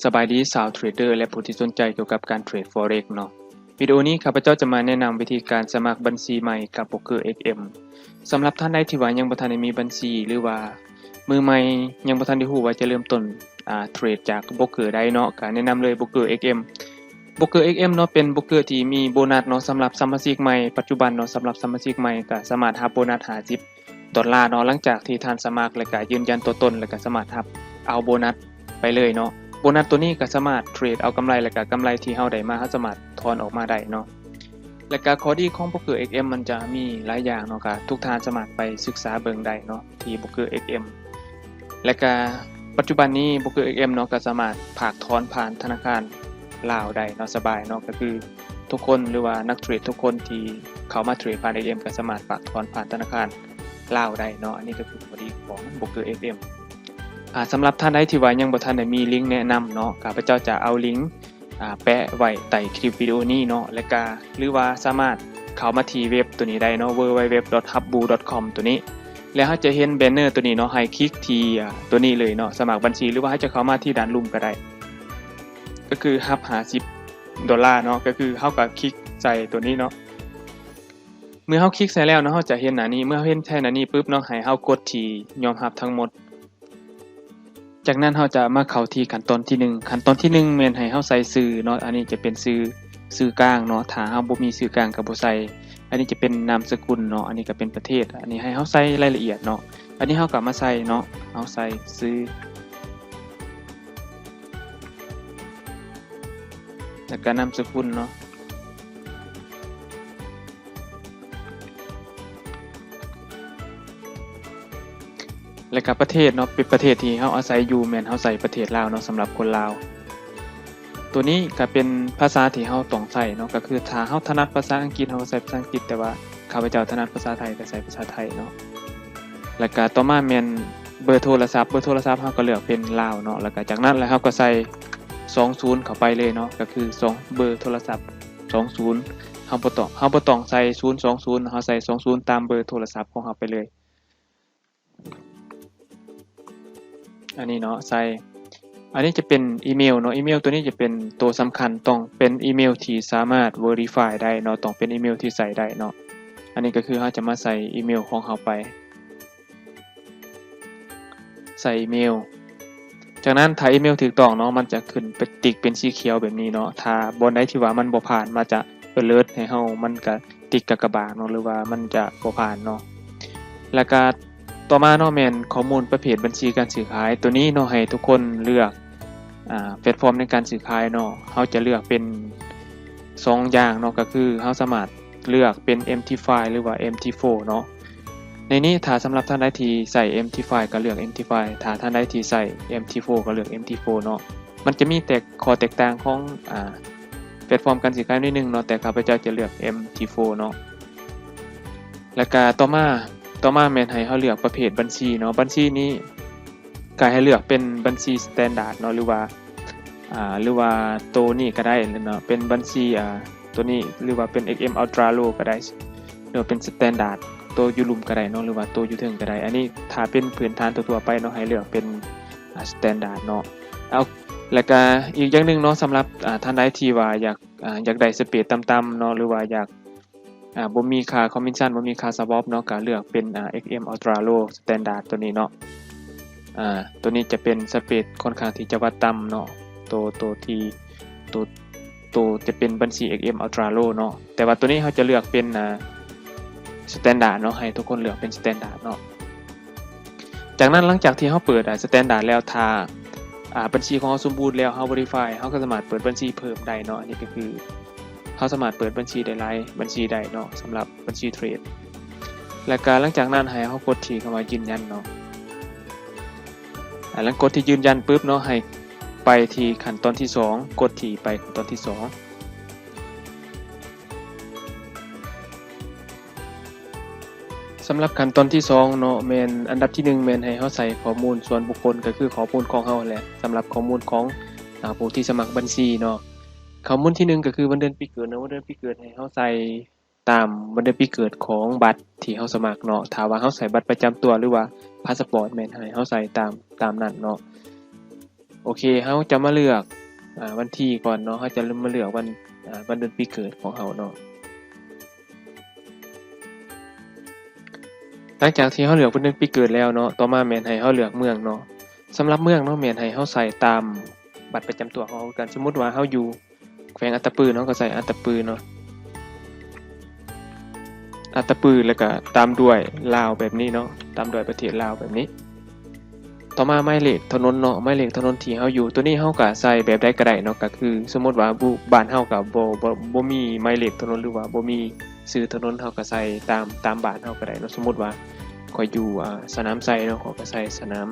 ສະບາຍດີຊາວເທຣດເດີ ແລະ ຜູ້ທີ່ສົນໃຈກ່ຽວກັບການເທຣດ Forex ເນາະ. ວິດີໂອນີ້ຂ້າພະເຈົ້າຈະມາແນະນຳວິທີການສະໝັກບັນຊີໃໝ່ກັບໂບຣກເກີ ເອັກເອັມ. ສຳລັບທ່ານໃດທີ່ວ່າຍັງບໍ່ທັນໄດ້ມີບັນຊີ ຫຼືວ່າມືໃໝ່ຍັງບໍ່ທັນໄດ້ຮູ້ວ່າຈະເລີ່ມຕົ້ນ ອາ ເທຣດຈາກໂບຣກເກີໃດເນາະ, ກະແນະນຳເລີຍໂບຣກເກີ ເອັກເອັມ. ໂບຣກເກີ ເອັກເອັມ ເນາະ ເປັນໂບຣກເກີທີ່ມີໂບນັດເນາະ ສຳລັບສະມາຊິກໃໝ່. ປັດຈຸບັນເນາະ ສຳລັບສະມາຊິກໃໝ່ກະສາມາດຮັບໂບນັດຫ້າສິບ ດອນລາເນາະ ຫຼັງຈາກທີ່ທ່ານສະໝັກ ແລະກະຢືນຢັນຕົວຕົນ ແລະກະສາມາດຮັບເອົາໂບນັດໄປເລີຍເນາະ. ໂບນັດຕົວນີ້ກະສາມາດເທຣດເອົາກຳໄລ ແລະກະກຳໄລທີ່ເຮົາໄດ້ມາ ເຮົາສາມາດຖອນອອກມາໄດ້ເນາະ. ແລະກະຂໍ້ດີຂອງໂບຣກເກີ ເອັກເອັມ ມັນຈະມີຫຼາຍຢ່າງເນາະ, ກະທຸກທ່ານສາມາດໄປສຶກສາເບິ່ງໄດ້ເນາະ ທີ່ໂບຣກເກີ ເອັກເອັມ. ແລະກະປັດຈຸບັນນີ້ໂບຣກເກີ ເອັກເອັມ ເນາະ ກະສາມາດຝາກຖອນຜ່ານທະນາຄານລາວໄດ້ເນາະ ສະບາຍເນາະ, ກະຄືທຸກຄົນ ຫຼືວ່ານັກເທຣດທຸກຄົນທີ່ເຂົ້າມາເທຣດຜ່ານ ເອັກເອັມ ກະສາມາດຝາກຖອນຜ່ານທະນາຄານລາວໄດ້ເນາະ. ອັນນີ້ກະຄືຂໍ້ດີຂອງໂບຣກເກີ ເອັກເອັມ. ອາ ສຳລັບທ່ານໃດທີ່ວ່າຍັງບໍ່ທັນໄດ້ມີລິງແນະນຳເນາະ, ຂ້າພະເຈົ້າຈະເອົາລິງ ອາ ແປະໄວ້ໃຕ້ຄລິບວິດີໂອນີ້ເນາະ ແລະກະ ຫຼືວ່າສາມາດເຂົ້າມາທີ່ເວັບຕົວນີ້ໄດ້ເນາະ www.hubbu.com ຕົວນີ້ ແລ້ວເຮົາຈະເຫັນແບນເນີຕົວນີ້ເນາະ, ໃຫ້ຄລິກທີ່ ອາ ຕົວນີ້ເລີຍເນາະ ສະໝັກບັນຊີ ຫຼືວ່າເຮົາຈະເຂົ້າມາທີ່ດ້ານລຸ່ມກະໄດ້ ກະຄືຮັບຫ້າສິບ ດອນລາເນາະ, ກະຄືເຮົາກະຄລິກໃສ່ຕົວນີ້ເນາະ. ເມື່ອເຮົາຄລິກໃສ່ແລ້ວເນາະ ເຮົາຈະເຫັນໜ້ານີ້, ເມື່ອເຮົາເຫັນໃສ່ໜ້ານີ້ປຶບເນາະ ໃຫ້ເຮົາກົດທີ່ຍອມຮັບທັງໝົດ. ຈາກນັ້ນເຮົາຈະມາເຂົ້າທີ່ຂັ້ນຕອນທີໜຶ່ງ. ຂັ້ນຕອນທີໜຶ່ງແມ່ນໃຫ້ເຮົາໃສ່ຊື່ເນາະ, ອັນນີ້ຈະເປັນຊື່ ຊື່ກາງເນາະ, ຖ້າເຮົາບໍ່ມີຊື່ກາງກະບໍ່ໃສ່. ອັນນີ້ຈະເປັນນາມສະກຸນເນາະ, ອັນນີ້ກະເປັນປະເທດ. ອັນນີ້ໃຫ້ເຮົາໃສ່ລາຍລະອຽດເນາະ, ອັນນີ້ເຮົາກະມາໃສ່ເນາະ, ເຮົາໃສ່ຊື່ ແລະກະນາມສະກຸນເນາະ. ແລະກະປະເທດເນາະ, ເປັນປະເທດທີ່ເຮົາອາໄສຢູ່ ແມ່ນເຮົາໃສ່ປະເທດລາວເນາະ ສຳລັບຄົນລາວ. ໂຕນີ້ກະເປັນພາສາທີ່ເຮົາຕ້ອງໃຊ້ເນາະ, ກະຄືຖ້າເຮົາຖະໜັດພາສາອັງກິດ ເຮົາກະໃສ່ພາສາອັງກິດ, ແຕ່ວ່າຂ້າພະເຈົ້າຖະໜັດພາສາໄທ ກະໃສ່ພາສາໄທເນາະ. ແລະກະຕໍ່ມາແມ່ນເບີໂທລະສັບ, ເບີໂທລະສັບເຮົາກະເລືອກເປັນລາວເນາະ, ແລະກະຈາກນັ້ນແລ້ວເຮົາກະໃສ່ສອງສູນເຂົ້າໄປເລີຍເນາະ, ກະຄືສອງ ເບີໂທລະສັບ ສອງສູນ ເຮົາບໍ່ຕ້ອງ ເຮົາບໍ່ຕ້ອງໃສ່ສູນສອງສູນ, ເຮົາໃສ່ສອງສູນຕາມເບີໂທລະສັບຂອງເຮົາໄປເລີຍ. ອັນນີ້ເນາະ ໃສ່ ອັນນີ້ຈະເປັນອີເມວເນາະ, ອີເມວໂຕນີ້ຈະເປັນໂຕສຳຄັນ, ຕ້ອງເປັນອີເມວທີ່ສາມາດ verify ໄດ້ເນາະ, ຕ້ອງເປັນອີເມວທີ່ໃຊ້ໄດ້ເນາະ. ອັນນີ້ກະຄືເຮົາຈະມາໃສ່ອີເມວຂອງເຮົາໄປ. ໃສ່ອີເມວ. ຈາກນັ້ນຖ້າອີເມວຖືກຕ້ອງເນາະ ມັນຈະຂຶ້ນເປັນຕິກເປັນສີຂຽວແບບນີ້ເນາະ, ຖ້າບ່ອນໃດທີ່ວ່າມັນບໍ່ຜ່ານ ມັນຈະ alert ໃຫ້ເຮົາ ມັນກະຕິກກາກະບາດເນາະ ຫຼືວ່າມັນຈະບໍ່ຜ່ານເນາະ. ແລ້ວກະຕໍ່ມາເນາະ ແມ່ນຂໍ້ມູນປະເພດບັນຊີການຊື້ຂາຍ. ໂຕນີ້ເນາະ ໃຫ້ທຸກຄົນເລືອກ ອາ ແພລດຟອມໃນການຊື້ຂາຍເນາະ, ເຮົາຈະເລືອກເປັນສອງຢ່າງເນາະ, ກະຄືເຮົາສາມາດເລືອກເປັນ ເອັມທີໄຟ ຫຼືວ່າ ເອັມທີໂຟ ເນາະ. ໃນນີ້ ຖ້າສຳລັບທ່ານໃດທີ່ໃຊ້ ເອັມທີໄຟ ກະເລືອກ ເອັມທີໄຟ, ຖ້າທ່ານໃດທີ່ໃຊ້ ເອັມທີໂຟ ກະເລືອກ ເອັມທີໂຟ ເນາະ. ມັນຈະມີແຕ່ ຂໍ້ແຕກຕ່າງຂອງ ອາ ແພລດຟອມການຊື້ຂາຍໜ້ອຍໜຶ່ງເນາະ, ແຕ່ຂ້າພະເຈົ້າຈະເລືອກ ເອັມທີໂຟ ເນາະ. ແລ້ວກະຕໍ່ມາ ຕໍ່ມາແມ່ນໃຫ້ເຮົາເລືອກປະເພດບັນຊີເນາະ, ບັນຊີນີ້ກະໃຫ້ເລືອກເປັນບັນຊີ standard ເນາະ ຫຼືວ່າ ອາ ຫຼືວ່າໂຕນີ້ກະໄດ້ເນາະ, ເປັນບັນຊີ ອາ ໂຕນີ້ ຫຼືວ່າເປັນ ເອັກເອັມ Ultra Low ກະໄດ້ ຫຼືວ່າເປັນ Standard ໂຕຢູ່ລຸ່ມກະໄດ້ເນາະ ຫຼືວ່າໂຕຢູ່ເທິງກະໄດ້. ອັນນີ້ຖ້າເປັນພື້ນຖານທົ່ວໆໄປເນາະ ໃຫ້ເລືອກເປັນ ອາ Standard ເນາະ. ເອົາ ແລ້ວກະອີກຢ່າງໜຶ່ງເນາະ ສຳລັບ ອາ ທ່ານໃດທີ່ວ່າຢາກ ອາ ຢາກໄດ້ສະເປດຕ່ຳໆເນາະ ຫຼືວ່າຢາກ ອາ ບໍ່ມີຄ່າ commission ບໍ່ມີຄ່າ swap ເນາະ ກະເລືອກເປັນ ອາ ເອັກເອັມ Ultra Low Standard ໂຕນີ້ເນາະ. ອາ ໂຕນີ້ຈະເປັນສະເປດຂ້ອນຂ້າງທີ່ຈະວັດຕ່ຳເນາະ, ໂຕ ໂຕທີ່ ໂຕ ໂຕຈະເປັນບັນຊີ ເອັກເອັມ Ultra Low ເນາະ, ແຕ່ວ່າໂຕນີ້ເຮົາຈະເລືອກເປັນ ອາ Standard ເນາະ, ໃຫ້ທຸກຄົນເລືອກເປັນ Standard ເນາະ. ຈາກນັ້ນ ຫຼັງຈາກທີ່ເຮົາເປີດ ອາ Standard ແລ້ວ, ຖ້າ ອາ ບັນຊີຂອງເຮົາສົມບູນແລ້ວ, ເຮົາ Verify ເຮົາກະສາມາດເປີດບັນຊີເພີ່ມໄດ້ເນາະ. ອັນນີ້ກະຄືເຮົາສາມາດເປີດບັນຊີໄດ້ຫຼາຍບັນຊີໄດ້ເນາະ ສຳລັບບັນຊີເທຣດ. ແລ້ວກະຫຼັງຈາກນັ້ນໃຫ້ເຮົາກົດທີ່ຄຳວ່າຢືນຢັນເນາະ. ອາ ຫຼັງກົດທີ່ຢືນຢັນປຶບເນາະ ໃຫ້ໄປທີ່ຂັ້ນຕອນທີສອງ, ກົດທີ່ໄປຂັ້ນຕອນທີສອງ. ສຳລັບຂັ້ນຕອນທີສອງເນາະ ແມ່ນອັນດັບທີໜຶ່ງ ແມ່ນໃຫ້ເຮົາໃສ່ຂໍ້ມູນສ່ວນບຸກຄົນ ກະຄືຂໍ້ມູນຂອງເຮົາຫັ້ນແຫຼະ, ສຳລັບຂໍ້ມູນຂອງ ອາ ຜູ້ທີ່ສະໝັກບັນຊີເນາະ. ຂໍ້ມູນທີໜຶ່ງກະຄືວັນເດືອນປີເກີດເນາະ, ວັນເດືອນປີເກີດໃຫ້ເຮົາໃສ່ ຕາມວັນເດືອນປີເກີດຂອງບັດທີ່ເຮົາສະໝັກເນາະ. ຖ້າວ່າເຮົາໃຊ້ບັດປະຈຳຕົວ ຫຼືວ່າພາສະປອດ ແມ່ນໃຫ້ເຮົາໃສ່ຕາມ ຕາມນັ້ນເນາະ. ໂອເຄ ເຮົາຈະມາເລືອກ ອາ ວັນທີກ່ອນເນາະ, ເຮົາຈະມາເລືອກວັນ ອາ ວັນເດືອນປີເກີດຂອງເຮົາເນາະ. ຫຼັງຈາກທີ່ເຮົາເລືອກວັນເດືອນປີເກີດແລ້ວເນາະ, ຕໍ່ມາແມ່ນໃຫ້ເຮົາເລືອກເມືອງເນາະ. ສຳລັບເມືອງເນາະ ແມ່ນໃຫ້ເຮົາໃສ່ຕາມບັດປະຈຳຕົວຂອງເຮົາຄືກັນ. ສົມມຸດວ່າເຮົາຢູ່ແຂວງອັດຕະປືເນາະ, ເຮົາກໍໃສ່ອັດຕະປືເນາະ, ອັດຕະປື ແລ້ວກໍຕາມດ້ວຍລາວແບບນີ້ເນາະ, ຕາມດ້ວຍປະເທດລາວແບບນີ້. ຕໍ່ມາໝາຍເລກຖະໜົນເນາະ, ໝາຍເລກຖະໜົນທີ່ເຮົາຢູ່. ໂຕນີ້ເຮົາກໍໃສ່ແບບໃດກໍໄດ້ເນາະ, ກໍຄືສົມມຸດວ່າ ບ້ານເຮົາກໍບໍ່ ບໍ່ ບໍ່ມີໝາຍເລກຖະໜົນ ຫຼືວ່າບໍ່ມີຊື່ຖະໜົນ, ເຮົາກໍໃສ່ຕາມ ຕາມບ້ານເຮົາກໍໄດ້ເນາະ. ສົມມຸດວ່າຂ້ອຍຢູ່ ອາ ສະໜາມໄຊເນາະ, ຂ້ອຍກໍໃສ່ສະໜາມ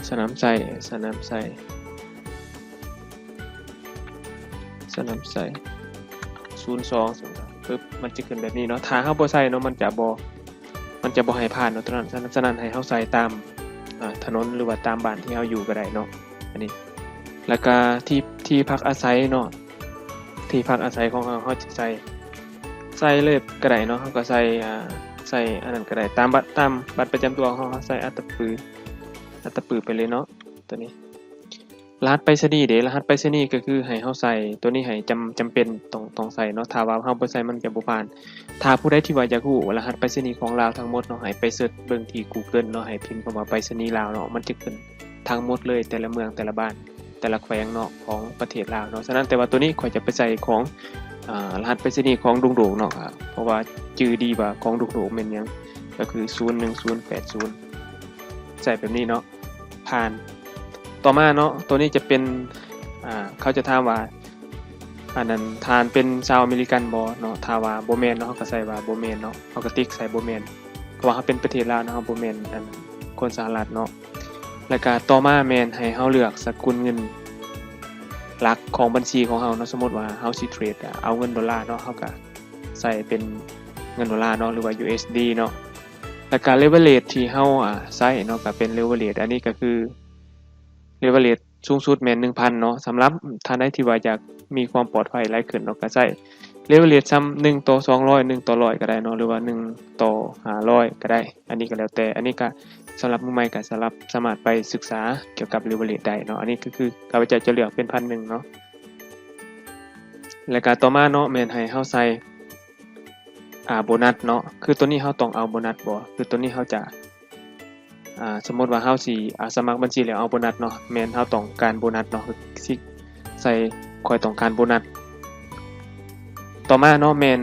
ສະໜາມໄຊ ສະໜາມໄຊ ສະໜາມໄຊ ສູນສອງ ປຶບ ມັນຈະຂຶ້ນແບບນີ້ເນາະ. ຖ້າເຮົາບໍ່ໃສ່ເນາະ ມັນຈະບໍ່ ມັນຈະບໍ່ໃຫ້ຜ່ານເນາະ ຕົວນັ້ນ. ສະນັ້ນ ສະນັ້ນໃຫ້ເຮົາໃສ່ຕາມ ອາ ຖະໜົນ ຫຼືວ່າຕາມບ້ານທີ່ເຮົາຢູ່ກໍໄດ້ເນາະ ອັນນີ້. ແລ້ວກະທີ່ ທີ່ພັກອາໄສເນາະ, ທີ່ພັກອາໄສຂອງເຮົາ ເຮົາຈະໃສ່ ໃສ່ເລີຍກໍໄດ້ເນາະ, ເຮົາກໍໃສ່ ອາ ໃສ່ອັນນັ້ນກໍໄດ້ ຕາມບັດ ຕາມບັດປະຈຳຕົວຂອງເຮົາ, ເຮົາໃສ່ອັດຕະປື ອັດຕະປືໄປເລີຍເນາະ ຕົວນີ້. ລະຫັດໄປສະນີເດ ລະຫັດໄປສະນີກໍຄືໃຫ້ເຮົາໃສ່ຕົວນີ້ໃຫ້ຈຳ ຈຳເປັນຕ້ອງ ຕ້ອງໃສ່ເນາະ, ຖ້າວ່າເຮົາບໍ່ໃສ່ມັນຈະບໍ່ຜ່ານ. ຖ້າຜູ້ໃດທີ່ວ່າຢາກຮູ້ລະຫັດໄປສະນີຂອງລາວທັງໝົດເນາະ ໃຫ້ໄປເສີດເບິ່ງທີ່ Google ເນາະ, ໃຫ້ພິມຄຳວ່າໄປສະນີລາວເນາະ, ມັນຈະຂຶ້ນທັງໝົດເລີຍ ແຕ່ລະເມືອງ ແຕ່ລະບ້ານ ແຕ່ລະແຂວງເນາະ ຂອງປະເທດລາວເນາະ. ສະນັ້ນ ແຕ່ວ່າໂຕນີ້ຂ້ອຍຈະໄປໃສ່ຂອງ ອາ ລະຫັດໄປສະນີຂອງດົງໂດກເນາະ, ເພາະວ່າຈື່ດີວ່າຂອງດົງໂດກແມ່ນຫຍັງ ກໍຄື ສູນໜຶ່ງສູນແປດສູນ ໃສ່ແບບນີ້ເນາະ ຜ່ານ. ຕໍ່ມາເນາະ ໂຕນີ້ຈະເປັນ ອາ ເຂົາຈະຖາມວ່າ ອັນນັ້ນ ທ່ານເປັນຊາວອາເມລິກັນບໍ່ເນາະ, ຖ້າວ່າບໍ່ແມ່ນເນາະ ເຮົາກໍໃສ່ວ່າບໍ່ແມ່ນເນາະ, ເຮົາກໍຕິກໃສ່ບໍ່ແມ່ນ ເພາະວ່າເຮົາເປັນປະເທດລາວເນາະ, ເຮົາບໍ່ແມ່ນ ອັນ ຄົນສະຫະລັດເນາະ. ແລ້ວກະຕໍ່ມາແມ່ນໃຫ້ເຮົາເລືອກສະກຸນເງິນຫຼັກຂອງບັນຊີຂອງເຮົາເນາະ. ສົມມຸດວ່າເຮົາຊິເທຣດ ເອົາເງິນໂດລາເນາະ, ເຮົາກະໃສ່ເປັນເງິນໂດລາເນາະ ຫຼືວ່າ USD ເນາະ. ແລ້ວກະ leverage ທີ່ເຮົາ ອາ ໃຊ້ເນາະ ກະເປັນ leverage ອັນນີ້ກະຄື leverage ສູງສຸດແມ່ນ ໜຶ່ງພັນ ເນາະ. ສຳລັບທ່ານໃດທີ່ວ່າຢາກມີຄວາມປອດໄພຫຼາຍຂຶ້ນເນາະ ກະໃຊ້ leverage ສ່ຳ ໜຶ່ງຕໍ່ສອງຮ້ອຍ ໜຶ່ງຕໍ່ຮ້ອຍກໍໄດ້ເນາະ ຫຼືວ່າ ໜຶ່ງຕໍ່ຫ້າຮ້ອຍກໍໄດ້, ອັນນີ້ກໍແລ້ວແຕ່. ອັນນີ້ກໍສຳລັບມືໃໝ່ ກໍສຳລັບ ສາມາດໄປສຶກສາກ່ຽວກັບ leverage ໄດ້ເນາະ. ອັນນີ້ກໍຄືຂ້າພະເຈົ້າຈະເລືອກເປັນ ໜຶ່ງພັນ ເນາະ. ແລ້ວກໍຕໍ່ມາເນາະ ແມ່ນໃຫ້ເຮົາໃສ່ ອາ ໂບນັດເນາະ, ຄືໂຕນີ້ເຮົາຕ້ອງເອົາໂບນັດບໍ່ ຄືໂຕນີ້ເຮົາຈະ ອາ ສົມມຸດວ່າເຮົາຊິ ອາ ສະໝັກບັນຊີແລ້ວເອົາໂບນັດເນາະ, ແມ່ນເຮົາຕ້ອງການໂບນັດເນາະ, ຊິໃສ່ ຂ້ອຍຕ້ອງການໂບນັດ. ຕໍ່ມາເນາະ ແມ່ນ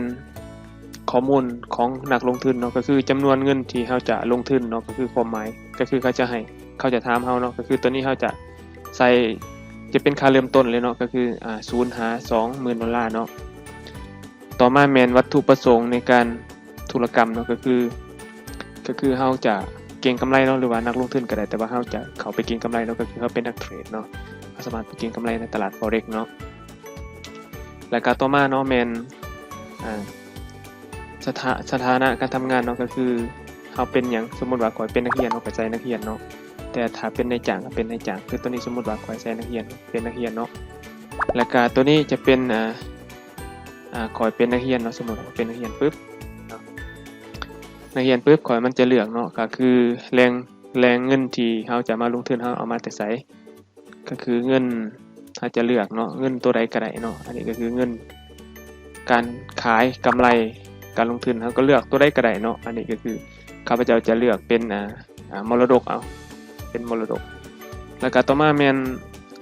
ຂໍ້ມູນຂອງນັກລົງທຶນເນາະ, ກໍຄືຈຳນວນເງິນທີ່ເຮົາຈະລົງທຶນເນາະ, ກໍຄືຄວາມໝາຍ ກໍຄືເຂົາຈະໃຫ້ ເຂົາຈະຖາມເຮົາເນາະ, ກໍຄືໂຕນີ້ເຮົາຈະໃສ່ ຈະເປັນຄ່າເລີ່ມຕົ້ນເລີຍເນາະ, ກໍຄື ອາ ສູນຫາສອງໝື່ນໂດລາເນາະ. ຕໍ່ມາແມ່ນວັດຖຸປະສົງໃນການທຸລະກຳເນາະ, ກໍຄື ກໍຄືເຮົາຈະເກັງກຳໄລເນາະ ຫຼືວ່ານັກລົງທຶນກໍໄດ້, ແຕ່ວ່າເຮົາຈະເຂົ້າໄປເກັງກຳໄລເນາະ, ກໍຄືເຮົາເປັນນັກເທຣດເນາະ, ເຮົາສາມາດໄປເກັງກຳໄລໃນຕະຫຼາດ Forex ເນາະ. ແລ້ວກໍຕໍ່ມາເນາະ ແມ່ນ ອາ ສະຖາ ສະຖານະການທຳງານເນາະ, ກໍຄືເຮົາເປັນຫຍັງ, ສົມມຸດວ່າຂ້ອຍເປັນນັກຮຽນເນາະ, ກໍໃສ່ນັກຮຽນເນາະ, ແຕ່ຖ້າເປັນນາຍຈ້າງກໍເປັນນາຍຈ້າງ, ຄືໂຕນີ້ສົມມຸດວ່າຂ້ອຍໃສ່ນັກຮຽນ ເປັນນັກຮຽນເນາະ. ແລ້ວກໍໂຕນີ້ຈະເປັນ ອາ ອາ ຂ້ອຍເປັນນັກຮຽນເນາະ, ສົມມຸດວ່າເປັນນັກຮຽນປຶບເນາະ, ນັກຮຽນປຶບ ຂ້ອຍມັນຈະເລືອກເນາະ, ກໍຄືແຫຼ່ງ ແຫຼ່ງເງິນທີ່ເຮົາຈະມາລົງທຶນ ເຮົາເອົາມາແຕ່ໃສ, ກໍຄືເງິນ ເຮົາຈະເລືອກເນາະ, ເງິນໂຕໃດກໍໄດ້ເນາະ, ອັນນີ້ກໍຄືເງິນການຂາຍ ກຳໄລການລົງທຶນ ເຮົາກໍເລືອກໂຕໃດກໍໄດ້ເນາະ. ອັນນີ້ກໍຄືຂ້າພະເຈົ້າຈະເລືອກເປັນ ອາ ອາ ມໍລະດົກເອົາ ເປັນມໍລະດົກ. ແລ້ວກໍຕໍ່ມາແມ່ນ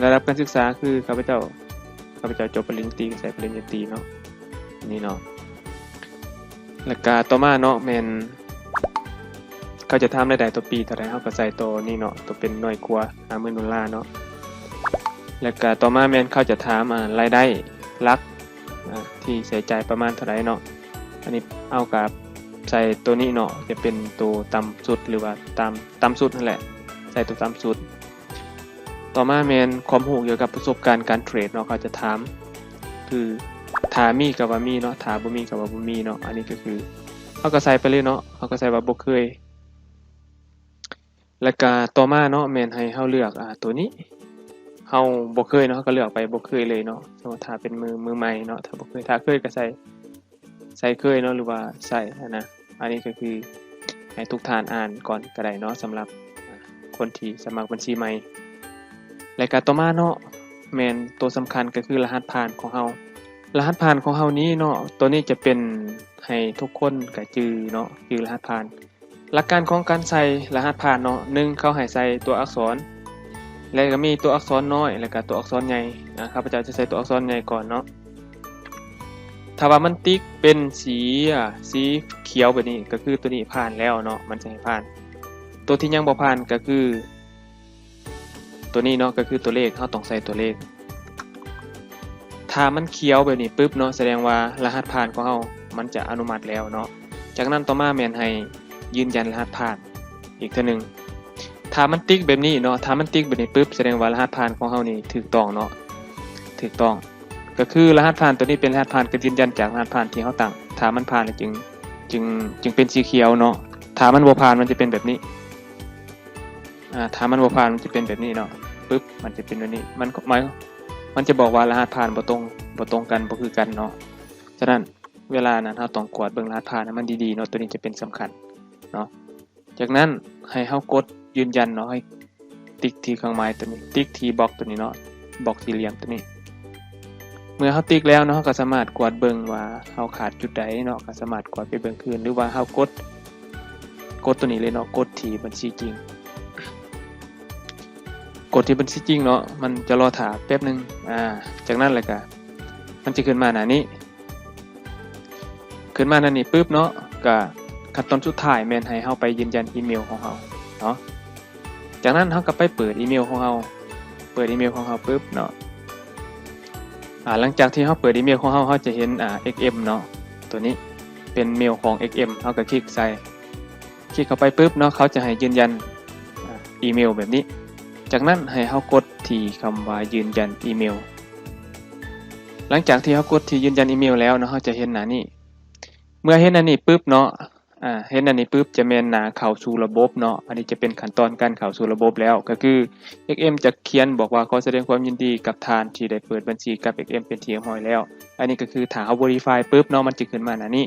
ລະດັບການສຶກສາ ຄືຂ້າພະເຈົ້າ ຂ້າພະເຈົ້າຈົບປະລິນຍາຕີ ກໍໃສ່ປະລິນຍາຕີເນາະ ນີ້ເນາະ. ແລ້ວກະຕໍ່ມາເນາະ ແມ່ນເຂົາຈະຖາມລາຍໄດ້ຕໍ່ປີເທົ່າໃດ ເຮົາກໍໃສ່ໂຕນີ້ເນາະ, ໂຕເປັນໜ່ວຍກວ່າຫ້າໝື່ນໂດລາເນາະ. ແລ້ວກະຕໍ່ມາແມ່ນເຂົາຈະຖາມ ອາ ລາຍໄດ້ຫຼັກ ອາ ທີ່ໃຊ້ຈ່າຍປະມານເທົ່າໃດເນາະ. ອັນນີ້ເຮົາກໍໃສ່ໂຕນີ້ເນາະ, ຈະເປັນໂຕຕ່ຳສຸດ ຫຼືວ່າຕ່ຳ ຕ່ຳສຸດຫັ້ນແຫຼະ, ໃສ່ໂຕຕ່ຳສຸດ. ຕໍ່ມາແມ່ນຄວາມຮູ້ກ່ຽວກັບປະສົບການການເທຣດເນາະ, ເຂົາຈະຖາມ ຄືຖ້າມີກໍວ່າມີເນາະ, ຖ້າບໍ່ມີກໍວ່າບໍ່ມີເນາະ. ອັນນີ້ກໍຄືເຮົາກໍໃສ່ໄປເລີຍເນາະ, ເຮົາກໍໃສ່ວ່າບໍ່ເຄີຍ. ແລ້ວກະຕໍ່ມາເນາະ ແມ່ນໃຫ້ເຮົາເລືອກ ອາ ໂຕນີ້, ເຮົາບໍ່ເຄີຍເນາະ, ເຮົາກໍເລືອກໄປບໍ່ເຄີຍເລີຍເນາະ. ສົມມຸດຖ້າເປັນມື ມືໃໝ່ເນາະ, ຖ້າບໍ່ເຄີຍ ຖ້າເຄີຍກໍໃສ່ ໃສ່ເຄີຍເນາະ ຫຼືວ່າໃສ່ຫັ້ນນະ. ອັນນີ້ກໍຄືໃຫ້ທຸກທ່ານອ່ານກ່ອນກໍໄດ້ເນາະ ສຳລັບ ອາ ຄົນທີ່ສະໝັກບັນຊີໃໝ່. ແລະກະຕໍ່ມາເນາະ ແມ່ນໂຕສຳຄັນກໍຄືລະຫັດຜ່ານຂອງເຮົາ. ລະຫັດຜ່ານຂອງເຮົານີ້ເນາະ ໂຕນີ້ຈະເປັນໃຫ້ທຸກຄົນກະຈື່ເນາະ ຈື່ລະຫັດຜ່ານ. ຫຼັກການຂອງການໃສ່ລະຫັດຜ່ານເນາະ ໜຶ່ງ ເຂົາໃຫ້ໃສ່ຕົວອັກສອນ ແລະກະມີຕົວອັກສອນນ້ອຍ ແລະກະຕົວອັກສອນໃຫຍ່. ອາ ຂ້າພະເຈົ້າຈະໃສ່ຕົວອັກສອນໃຫຍ່ກ່ອນເນາະ. ຖ້າວ່າມັນຕິກເປັນສີ ອາ ສີຂຽວແບບນີ້ ກໍຄືໂຕນີ້ຜ່ານແລ້ວເນາະ ມັນຈະໃຫ້ຜ່ານ. ໂຕທີ່ຍັງບໍ່ຜ່ານກໍຄືໂຕນີ້ເນາະ ກໍຄືຕົວເລກ ເຮົາຕ້ອງໃສ່ຕົວເລກ. ຖ້າມັນຂຽວແບບນີ້ປຶບເນາະ ສະແດງວ່າລະຫັດຜ່ານຂອງເຮົາມັນຈະອະນຸມັດແລ້ວເນາະ. ຈາກນັ້ນຕໍ່ມາແມ່ນໃຫ້ຢືນຢັນລະຫັດຜ່ານອີກເທື່ອໜຶ່ງ. ຖ້າມັນຕິກແບບນີ້ເນາະ ຖ້າມັນຕິກແບບນີ້ປຶບ ສະແດງວ່າລະຫັດຜ່ານຂອງເຮົານີ້ຖືກຕ້ອງເນາະ ຖືກຕ້ອງ. ກໍຄືລະຫັດຜ່ານໂຕນີ້ເປັນລະຫັດຜ່ານການຢືນຢັນຈາກລະຫັດຜ່ານທີ່ເຮົາຕັ້ງ. ຖ້າມັນຜ່ານແລ້ວຈຶ່ງ ຈຶ່ງ ຈຶ່ງເປັນສີຂຽວເນາະ. ຖ້າມັນບໍ່ຜ່ານມັນຈະເປັນແບບນີ້. ອາ ຖ້າມັນບໍ່ຜ່ານມັນຈະເປັນແບບນີ້ເນາະ ປຶບ ມັນຈະເປັນແບບນີ້. ມັນ ມັນ ມັນຈະບອກວ່າລະຫັດຜ່ານບໍ່ຕົງ ບໍ່ຕົງກັນ ບໍ່ຄືກັນເນາະ. ສະນັ້ນເວລານັ້ນເຮົາຕ້ອງກວດເບິ່ງລະຫັດຜ່ານໃຫ້ມັນດີໆເນາະ ໂຕນີ້ຈະເປັນສຳຄັນເນາະ. ຈາກນັ້ນໃຫ້ເຮົາກົດຢືນຢັນເນາະ ໃຫ້ຕິກທີ່ເຄື່ອງໝາຍໂຕນີ້ ຕິກທີ່ບລັອກໂຕນີ້ເນາະ ບລັອກສີ່ຫຼ່ຽມໂຕນີ້. ເມື່ອເຮົາຕິກແລ້ວເນາະ ເຮົາກໍສາມາດກວດເບິ່ງວ່າເຮົາຂາດຈຸດໃດເນາະ ກໍສາມາດກວດໄປເບິ່ງຄືນ ຫຼືວ່າເຮົາກົດ ກົດໂຕນີ້ເລີຍເນາະ ກົດທີ່ບັນຊີຈິງ ກົດທີ່ບັນຊີຈິງເນາະ. ມັນຈະລໍຖ້າແປັບໜຶ່ງ. ອາ ຈາກນັ້ນແລ້ວກໍມັນຈະຂຶ້ນມາໜ້ານີ້ ຂຶ້ນມາໜ້ານີ້ປຶບເນາະ ກະຂັ້ນຕອນສຸດທ້າຍແມ່ນໃຫ້ເຮົາໄປຢືນຢັນອີເມວຂອງເຮົາເນາະ. ຈາກນັ້ນເຮົາກໍໄປເປີດອີເມວຂອງເຮົາ ເປີດອີເມວຂອງເຮົາປຶບເນາະ. ອາ ຫຼັງຈາກທີ່ເຮົາເປີດອີເມວຂອງເຮົາ ເຮົາຈະເຫັນ ອາ ເອັກເອັມເນາະ ໂຕນີ້ເປັນເມວຂອງ ເອັກເອັມ ເຮົາກໍຄລິກໃສ່ ຄລິກເຂົ້າໄປປຶບເນາະ ເຂົາຈະໃຫ້ຢືນຢັນ ອາ ອີເມວແບບນີ້. ຈາກນັ້ນໃຫ້ເຮົາກົດທີ່ຄຳວ່າຢືນຢັນອີເມວ. ຫຼັງຈາກທີ່ເຮົາກົດທີ່ຢືນຢັນອີເມວແລ້ວເນາະ ເຮົາຈະເຫັນໜ້ານີ້. ເມື່ອເຫັນໜ້ານີ້ປຶບເນາະ ອາ ເຫັນໜ້ານີ້ປຶບ ຈະແມ່ນໜ້າເຂົ້າສູ່ລະບົບເນາະ. ອັນນີ້ຈະເປັນຂັ້ນຕອນການເຂົ້າສູ່ລະບົບແລ້ວ ກໍຄື ເອັກເອັມ ຈະຂຽນບອກວ່າ ຂໍສະແດງຄວາມຍິນດີກັບທ່ານທີ່ໄດ້ເປີດບັນຊີກັບ ເອັກເອັມ ເປັນທີ່ຮຽບຮ້ອຍແລ້ວ. ອັນນີ້ກໍຄືຖ້າເຮົາ Verify ປຶບເນາະ ມັນຈະຂຶ້ນມາໜ້ານີ້.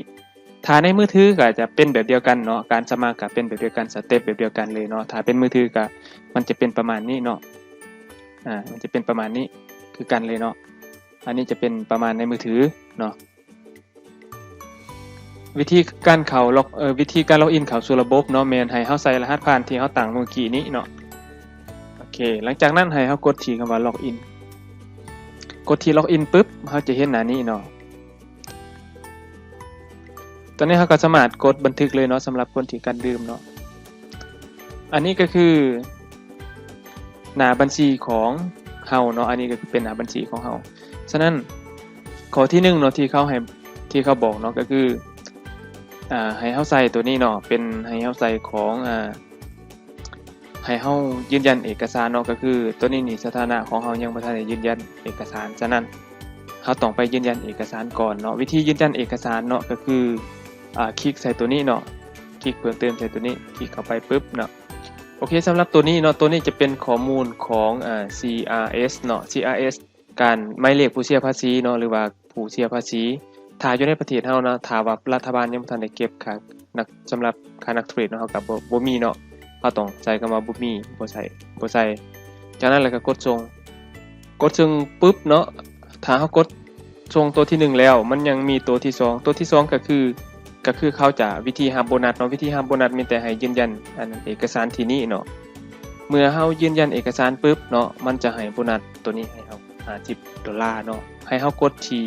ຖ້າໃນມືຖືກໍຈະເປັນແບບດຽວກັນເນາະ ການສະໝັກກໍເປັນແບບດຽວກັນ ສະເຕັບແບບດຽວກັນເລີຍເນາະ. ຖ້າເປັນມືຖືກໍມັນຈະເປັນປະມານນີ້ເນາະ ອາ ມັນຈະເປັນປະມານນີ້ຄືກັນເລີຍເນາະ. ອັນນີ້ຈະເປັນປະມານໃນມືຖືເນາະ. ວິທີການເຂົ້າລັອກ ເອີ ວິທີການລັອກອິນເຂົ້າສູ່ລະບົບເນາະ ແມ່ນໃຫ້ເຮົາໃສ່ລະຫັດຜ່ານທີ່ເຮົາຕັ້ງມື້ກີ້ນີ້ເນາະ. ໂອເຄ ຫຼັງຈາກນັ້ນໃຫ້ເຮົາກົດທີ່ຄຳວ່າລັອກອິນ ກົດທີ່ລັອກອິນປຶບ ເຮົາຈະເຫັນໜ້ານີ້ເນາະ. ຕອນນີ້ເຮົາກໍສາມາດກົດບັນທຶກເລີຍເນາະ ສຳລັບຄົນທີ່ກັນລືມເນາະ. ອັນນີ້ກໍຄືໜ້າບັນຊີຂອງເຮົາເນາະ ອັນນີ້ກໍຄືເປັນໜ້າບັນຊີຂອງເຮົາ. ສະນັ້ນຂໍ້ທີໜຶ່ງເນາະ ທີ່ເຂົາໃຫ້ ທີ່ເຂົາບອກເນາະ ກໍຄື ອາ ໃຫ້ເຮົາໃສ່ໂຕນີ້ເນາະ ເປັນ ໃຫ້ເຮົາໃສ່ຂອງ ອາ ໃຫ້ເຮົາຢືນຢັນເອກະສານເນາະ ກໍຄືໂຕນີ້ນີ້ ສະຖານະຂອງເຮົາຍັງບໍ່ທັນໄດ້ຢືນຢັນເອກະສານ. ສະນັ້ນເຮົາຕ້ອງໄປຢືນຢັນເອກະສານກ່ອນເນາະ. ວິທີຢືນຢັນເອກະສານເນາະ ກໍຄື ອາ ຄລິກໃສ່ໂຕນີ້ເນາະ ຄລິກເພີ່ມເຕີມໃສ່ໂຕນີ້ ຄລິກເຂົ້າໄປປຶບເນາະ. ໂອເຄ ສຳລັບໂຕນີ້ເນາະ ໂຕນີ້ຈະເປັນຂໍ້ມູນຂອງ ອາ ຊີອາເອັສເນາະ ຊີອາເອັສ ການ ໝາຍເລກຜູ້ເສຍພາສີເນາະ ຫຼືວ່າ ຜູ້ເສຍພາສີ ຖ້າຢູ່ໃນປະເທດເຮົາເນາະ ຖ້າວ່າລັດຖະບານຍັງບໍ່ທັນໄດ້ເກັບຄ່ານັກ ສຳລັບຄ່ານັກເທຣດເນາະ ເຮົາກໍບໍ່ ບໍ່ມີເນາະ ເຮົາຕ້ອງໃສ່ຄຳວ່າບໍ່ມີ ບໍ່ໃສ່ ບໍ່ໃສ່. ຈາກນັ້ນແລ້ວກໍກົດສົ່ງ ກົດສົ່ງປຶບເນາະ ຖ້າເຮົາກົດສົ່ງໂຕທີໜຶ່ງແລ້ວ ມັນຍັງມີໂຕທີສອງ ໂຕທີສອງກໍຄື ກໍຄືເຂົາຈະ ວິທີຮັບໂບນັດເນາະ ວິທີຮັບໂບນັດມີແຕ່ໃຫ້ຢືນຢັນອັນເອກະສານທີ່ນີ້ເນາະ. ເມື່ອເຮົາຢືນຢັນເອກະສານປຶບເນາະ ມັນຈະໃຫ້ໂບນັດໂຕນີ້ໃຫ້ເຮົາ ຫ້າສິບໂດລາເນາະ ໃຫ້ເຮົາກົດທີ່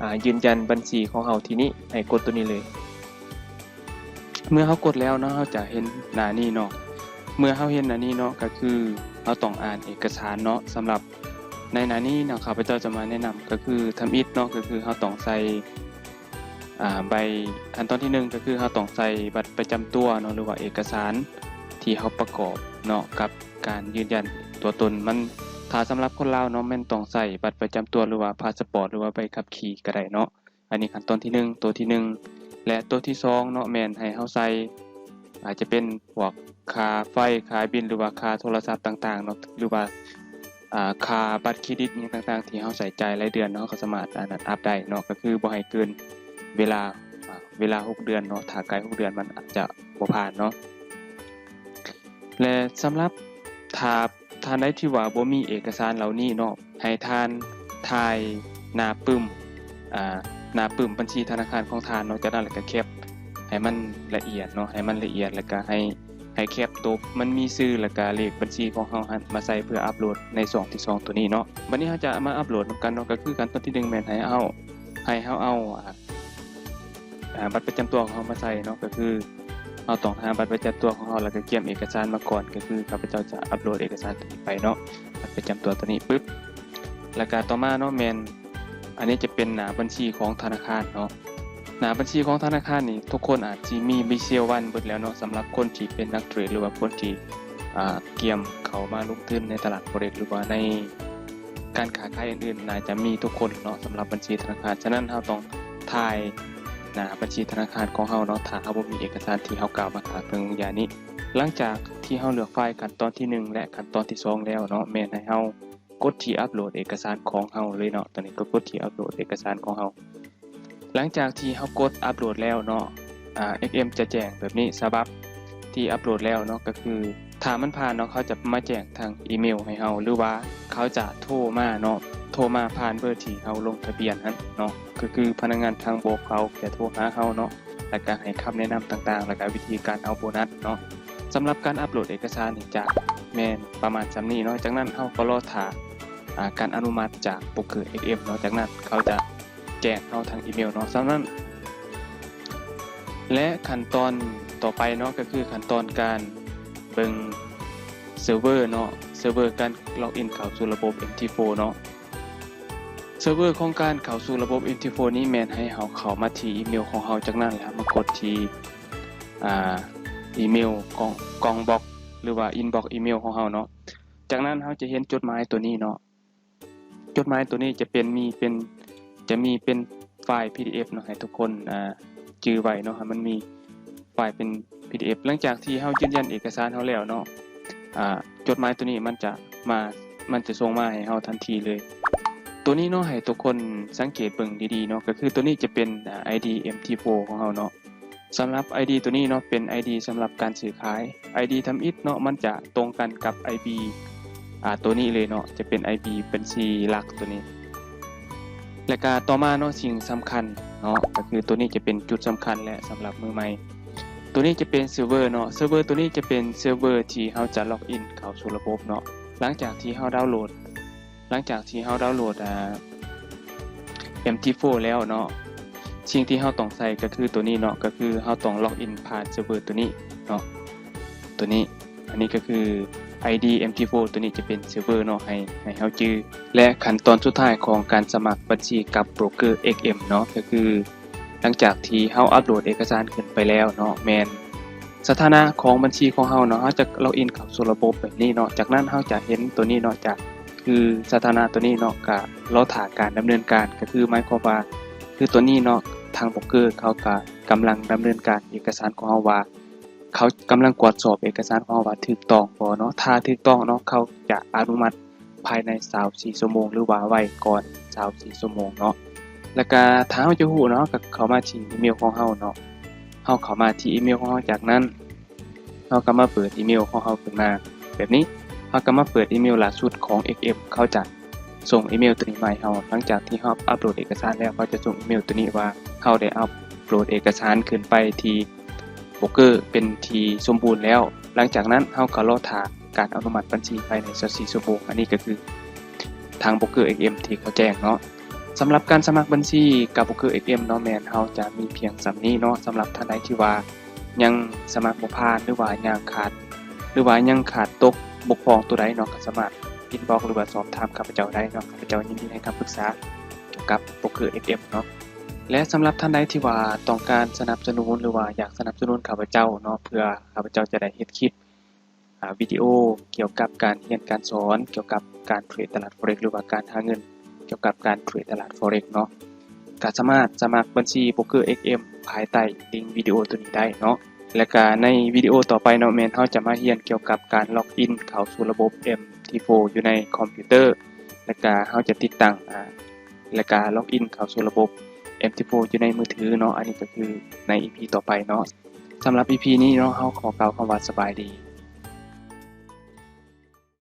ອາ ຢືນຢັນບັນຊີຂອງເຮົາທີ່ນີ້ ໃຫ້ກົດໂຕນີ້ເລີຍ. ເມື່ອເຮົາກົດແລ້ວເນາະ ເຮົາຈະເຫັນໜ້ານີ້ເນາະ ເມື່ອເຮົາເຫັນໜ້ານີ້ເນາະ ກໍຄືເຮົາຕ້ອງອ່ານເອກະສານເນາະ. ສຳລັບໃນໜ້ານີ້ເນາະ ຂ້າພະເຈົ້າຈະມາແນະນຳ ກໍຄືທຳອິດເນາະ ກໍຄືເຮົາຕ້ອງໃສ່ ອາ ໃບ ຂັ້ນຕອນທີໜຶ່ງ ກໍຄືເຮົາຕ້ອງໃສ່ບັດປະຈຳຕົວເນາະ ຫຼືວ່າເອກະສານທີ່ເຮົາປະກອບເນາະ ກັບການຢືນຢັນຕົວຕົນ. ມັນ ຖ້າສຳລັບຄົນລາວເນາະ ແມ່ນຕ້ອງໃສ່ບັດປະຈຳຕົວ ຫຼືວ່າພາສະປອດ ຫຼືວ່າໃບຂັບຂີ່ກໍໄດ້ເນາະ. ອັນນີ້ຂັ້ນຕອນທີໜຶ່ງ ໂຕທີໜຶ່ງ ແລະ ໂຕທີສອງເນາະ ແມ່ນໃຫ້ເຮົາໃສ່ ອາດຈະເປັນພວກຄ່າໄຟ ຄ່າບິນ ຫຼືວ່າຄ່າໂທລະສັບຕ່າງໆເນາະ ຫຼືວ່າ ອາ ຄ່າບັດເຄຣດິດຫຍັງຕ່າງໆ ທີ່ເຮົາໃຊ້ຈ່າຍລາຍເດືອນເນາະ ເຮົາກໍສາມາດ ອັນນັ້ນ ອັບໄດ້ເນາະ ກໍຄືບໍ່ໃຫ້ເກີນເວລາ ອາ ເວລາຫົກເດືອນເນາະ ຖ້າໃກ້ຫົກເດືອນມັນອາດຈະບໍ່ຜ່ານເນາະ. ແລະ ສຳລັບຖ້າ ຖ້ ທ່ານໃດທີ່ວ່າບໍ່ມີເອກະສານເຫຼົ່ານີ້ເນາະ ໃຫ້ທ່ານຖ່າຍໜ້າປຶ້ມ ອາ ໜ້າປຶ້ມບັນຊີທະນາຄານຂອງທ່ານເນາະ ຈາກນັ້ນແລ້ວກໍແຄັບໃຫ້ມັນລະອຽດເນາະ ໃຫ້ມັນລະອຽດ ແລ້ວກໍໃຫ້ ໃຫ້ແຄັບໂຕມັນມີຊື່ ແລ້ວກໍເລກບັນຊີຂອງເຮົາຫັ້ນມາໃສ່ເພື່ອອັບໂຫຼດໃນຊ່ອງທີສອງໂຕນີ້ເນາະ. ບັດນີ້ເຮົາຈະມາອັບໂຫຼດນຳກັນເນາະ ກໍຄືຂັ້ນຕອນທີໜຶ່ງແມ່ນໃຫ້ເຮົາ ໃຫ້ເຮົາເອົາ ອາ ອາ ບັດປະຈຳຕົວຂອງເຮົາມາໃສ່ເນາະ ກໍຄືເຮົາຕ້ອງຫາບັດປະຈຳຕົວຂອງເຮົາ ແລ້ວກໍກຽມເອກະສານມາກ່ອນ ກໍຄືຂ້າພະເຈົ້າຈະອັບໂຫຼດເອກະສານໂຕນີ້ໄປເນາະ ບັດປະຈຳຕົວໂຕນີ້ປຶບ ແລ້ວກໍຕໍ່ມາເນາະ ແມ່ນ ອັນນີ້ຈະເປັນໜ້າບັນຊີຂອງທະນາຄານເນາະ. ໜ້າບັນຊີຂອງທະນາຄານນີ້ ທຸກຄົນອາດຊິມີວິຊວນເບິດແລ້ວເນາະ ສຳລັບຄົນທີ່ເປັນນັກເທຣດ ຫຼືວ່າຄົນທີ່ ອາ ກຽມເຂົ້າມາລົງທຶນໃນຕະຫຼາດ Forex ຫຼືວ່າໃນການຄ້າຂາຍອື່ນໆ ໜ້າຈະມີທຸກຄົນເນາະ ສຳລັບບັນຊີທະນາຄານ. ສະນັ້ນເຮົາຕ້ອງຖ່າຍໜ້າບັນຊີທະນາຄານຂອງເຮົາເນາະ ຖ້າເຮົາບໍ່ມີເອກະສານທີ່ເຮົາກ່າວມາຂ້າງເທິງຢ່າງນີ້. ຫຼັງຈາກທີ່ເຮົາເລືອກໄຟລ໌ຂັ້ນຕອນທີໜຶ່ງ ແລະ ຂັ້ນຕອນທີສອງແລ້ວເນາະ ແມ່ນໃຫ້ເຮົາ ກົດທີ່ອັບໂຫຼດເອກະສານຂອງເຮົາເລີຍເນາະ ຕອນນີ້ກໍກົດທີ່ອັບໂຫຼດເອກະສານຂອງເຮົາ. ຫຼັງຈາກທີ່ເຮົາກົດອັບໂຫຼດແລ້ວເນາະ ອາ ເອັກເອັມ ຈະແຈ້ງແບບນີ້ ສະບັບທີ່ອັບໂຫຼດແລ້ວເນາະ ກໍຄືຖ້າມັນຜ່ານເນາະ ເຂົາຈະມາແຈ້ງທາງອີເມວໃຫ້ເຮົາ ຫຼືວ່າເຂົາຈະໂທມາເນາະ ໂທມາຜ່ານເບີທີ່ເຮົາລົງທະບຽນຫັ້ນເນາະ ກໍຄືພະນັກງານທາງບົກເຂົາຈະໂທຫາເຮົາເນາະ ແລ້ວກະໃຫ້ຄຳແນະນຳຕ່າງໆ ແລ້ວກະວິທີການເອົາໂບນັດເນາະ. ສຳລັບການອັບໂຫຼດເອກະສານນີ້ຈະແມ່ນປະມານສ່ຳນີ້ເນາະ ຈາກນັ້ນເຮົາກໍລໍຖ້າ ອາ ການອະນຸມັດຈາກໂບຣກເກີ ເອັກເອັມ ເນາະ ຈາກນັ້ນເຂົາຈະແຈ້ງເຮົາທາງອີເມວເນາະ ສ່ຳນັ້ນ. ແລະ ຂັ້ນຕອນຕໍ່ໄປເນາະ ກໍຄືຂັ້ນຕອນການເບິ່ງເຊີເວີເນາະ ເຊີເວີການລັອກອິນເຂົ້າສູ່ລະບົບ ເອັມທີໂຟ ເນາະ. ເຊີເວີຂອງການເຂົ້າສູ່ລະບົບ ເອັມທີໂຟ ນີ້ແມ່ນໃຫ້ເຮົາເຂົ້າມາທີ່ອີເມວຂອງເຮົາ ຈາກນັ້ນແລ້ວເຮົາມາກົດທີ່ ອາ ອີເມວ ກ່ອງ ກ່ອງບັອກ ຫຼືວ່າ ອິນບັອກ ອີເມວຂອງເຮົາເນາະ. ຈາກນັ້ນເຮົາຈະເຫັນຈົດໝາຍໂຕນີ້ເນາະ ຈົດໝາຍໂຕນີ້ຈະເປັນ ມີເປັນ ຈະມີເປັນໄຟລ໌ ພີດີເອັຟ ເນາະ ໃຫ້ທຸກຄົນ ອາ ຈື່ໄວ້ເນາະ ໃຫ້ມັນມີໄຟລ໌ເປັນ ພີດີເອັຟ ຫຼັງຈາກທີ່ເຮົາຢືນຢັນເອກະສານເຮົາແລ້ວເນາະ ອາ ຈົດໝາຍໂຕນີ້ມັນຈະມາ ມັນຈະສົ່ງມາໃຫ້ເຮົາທັນທີເລີຍ. ໂຕນີ້ເນາະ ໃຫ້ທຸກຄົນສັງເກດເບິ່ງດີໆເນາະ ກໍຄືໂຕນີ້ຈະເປັນ ອາ ໄອດີ ເອັມທີໂຟ ຂອງເຮົາເນາະ. ສຳລັບໄອດີໂຕນີ້ເນາະ ເປັນໄອດີສຳລັບການຊື້ຂາຍ ໄອດີທຳອິດເນາະ ມັນຈະຕົງກັນກັບໄອບີ ອາ ໂຕນີ້ເລີຍເນາະ ຈະເປັນໄອບີບັນຊີຫຼັກໂຕນີ້. ແລະກະຕໍ່ມາເນາະ ສິ່ງສຳຄັນເນາະ ກໍຄືໂຕນີ້ຈະເປັນຈຸດສຳຄັນ ແລະ ສຳລັບມືໃໝ່ ໂຕນີ້ຈະເປັນເຊີເວີເນາະ ເຊີເວີໂຕນີ້ຈະເປັນເຊີເວີທີ່ເຮົາຈະລັອກອິນເຂົ້າສູ່ລະບົບເນາະ. ຫຼັງຈາກທີ່ເຮົາດາວໂຫຼດ ຫຼັງຈາກທີ່ເຮົາດາວໂຫຼດ ອາ ເອັມທີໂຟ ແລ້ວເນາະ ສິ່ງທີ່ເຮົາຕ້ອງໃສ່ກໍຄືໂຕນີ້ເນາະ ກໍຄືເຮົາຕ້ອງລັອກອິນຜ່ານເຊີເວີໂຕນີ້ເນາະ ໂຕນີ້ ອັນນີ້ກໍຄືໄອດີ ເອັມທີໂຟ ໂຕນີ້ຈະເປັນເຊີເວີເນາະ ໃຫ້ ໃຫ້ເຮົາຈື່. ແລະ ຂັ້ນຕອນສຸດທ້າຍຂອງການສະໝັກບັນຊີກັບໂບຣກເກີ ເອັກເອັມ ເນາະ ກໍຄື ຫຼັງຈາກທີ່ເຮົາອັບໂຫຼດເອກະສານຂຶ້ນໄປແລ້ວເນາະ ແມ່ນສະຖານະຂອງບັນຊີຂອງເຮົາເນາະ ເຮົາຈະລັອກອິນເຂົ້າສູ່ລະບົບແບບນີ້ເນາະ ຈາກນັ້ນເຮົາຈະເຫັນໂຕນີ້ເນາະ ຈະ ຄືສະຖານະໂຕນີ້ເນາະ ກະລໍຖ້າການດຳເນີນການ ກະຄືໝາຍຄວາມວ່າ ຄືໂຕນີ້ເນາະ ທາງໂບຣກເກີເຂົາກະກຳລັງດຳເນີນການເອກະສານຂອງເຮົາວ່າ ເຂົາກຳລັງກວດສອບເອກະສານຂອງເຮົາວ່າຖືກຕ້ອງບໍ່ເນາະ ຖ້າຖືກຕ້ອງເນາະ ເຂົາຈະອະນຸມັດພາຍໃນຊາວສີ່ຊົ່ວໂມງ ຫຼືວ່າໄວກ່ອນຊາວສີ່ຊົ່ວໂມງເນາະ. ແລ້ວກະຖ້າເຮົາຈະຮູ້ເນາະ ເຮົາກະເຂົ້າມາທີ່ອີເມວຂອງເຮົາເນາະ ເຮົາເຂົ້າມາທີ່ອີເມວຂອງເຮົາ ຈາກນັ້ນ ເຮົາກໍມາເປີດອີເມວຂອງເຮົາຂຶ້ນມາແບບນີ້ ເຮົາກໍມາເປີດອີເມວລ່າສຸດຂອງ ເອັກເອັມ ເຂົາຈະສົ່ງອີເມວໂຕນີ້ມາໃຫ້ເຮົາ ຫຼັງຈາກທີ່ເຮົາອັບໂຫຼດເອກະສານແລ້ວ ເຂົາຈະສົ່ງອີເມວໂຕນີ້ວ່າເຮົາໄດ້ອັບໂຫຼດເອກະສານຂຶ້ນໄປທີ່ໂບຣກເກີເປັນທີ່ສົມບູນແລ້ວ ຫຼັງຈາກນັ້ນເຮົາກໍລໍຖ້າການອະນຸມັດບັນຊີພາຍໃນຊາວສີ່ຊົ່ວໂມງ ອັນນີ້ກໍຄືທາງໂບຣກເກີ ເອັກເອັມ ທີ່ເຂົາແຈ້ງເນາະ. ສຳລັບການສະໝັກບັນຊີກັບໂບຣກເກີ ເອັກເອັມ ເນາະ ແມ່ນເຮົາຈະມີພຽງສ່ຳນີ້ເນາະ ສຳລັບທ່ານໃດທີ່ວ່າ ຍັງສະໝັກບໍ່ຜ່ານ ຫຼືວ່າຍັງຂາດ ຫຼືວ່າຍັງຂາດຕົກບົກຜ່ອງໂຕໃດເນາະ ກໍສາມາດອິນບັອກ ຫຼືວ່າສອບຖາມຂ້າພະເຈົ້າໄດ້ເນາະ ຂ້າພະເຈົ້າຍິນດີໃຫ້ຄຳປຶກສາກ່ຽວກັບໂບຣກເກີ ເອັກເອັມ ເນາະ. ແລະ ສຳລັບທ່ານໃດທີ່ວ່າຕ້ອງການສະໜັບສະໜູນ ຫຼືວ່າຢາກສະໜັບສະໜູນຂ້າພະເຈົ້າເນາະ ເພື່ອຂ້າພະເຈົ້າຈະໄດ້ເຮັດຄລິບ ອາ ວິດີໂອກ່ຽວກັບການຮຽນການສອນ ກ່ຽວກັບການເທຣດຕະຫຼາດ Forex ຫຼືວ່າການຫາເງິນກ່ຽວກັບການເທຣດຕະຫຼາດ Forex ເນາະ ກໍສາມາດສະໝັກບັນຊີໂບຣກເກີ ເອັກເອັມ ພາຍໃຕ້ລິງວິດີໂອໂຕນີ້ໄດ້ເນາະ. ແລະກະໃນວິດີໂອຕໍ່ໄປເນາະ ແມ່ນເຮົາຈະມາຮຽນກ່ຽວກັບການລັອກອິນເຂົ້າສູ່ລະບົບ ເອັມທີໂຟ ຢູ່ໃນຄອມພິວເຕີ ແລະກະເຮົາຈະຕິດຕັ້ງ ອາ ແລະກະລັອກອິນເຂົ້າສູ່ລະບົບ ເອັມທີໂຟ ຢູ່ໃນມືຖືເນາະ ອັນນີ້ກໍຄືໃນອີພີຕໍ່ໄປເນາະ. ສຳລັບອີພີນີ້ເນາະ ເຮົາຂໍກ່າວຄຳວ່າສະບາຍດີ.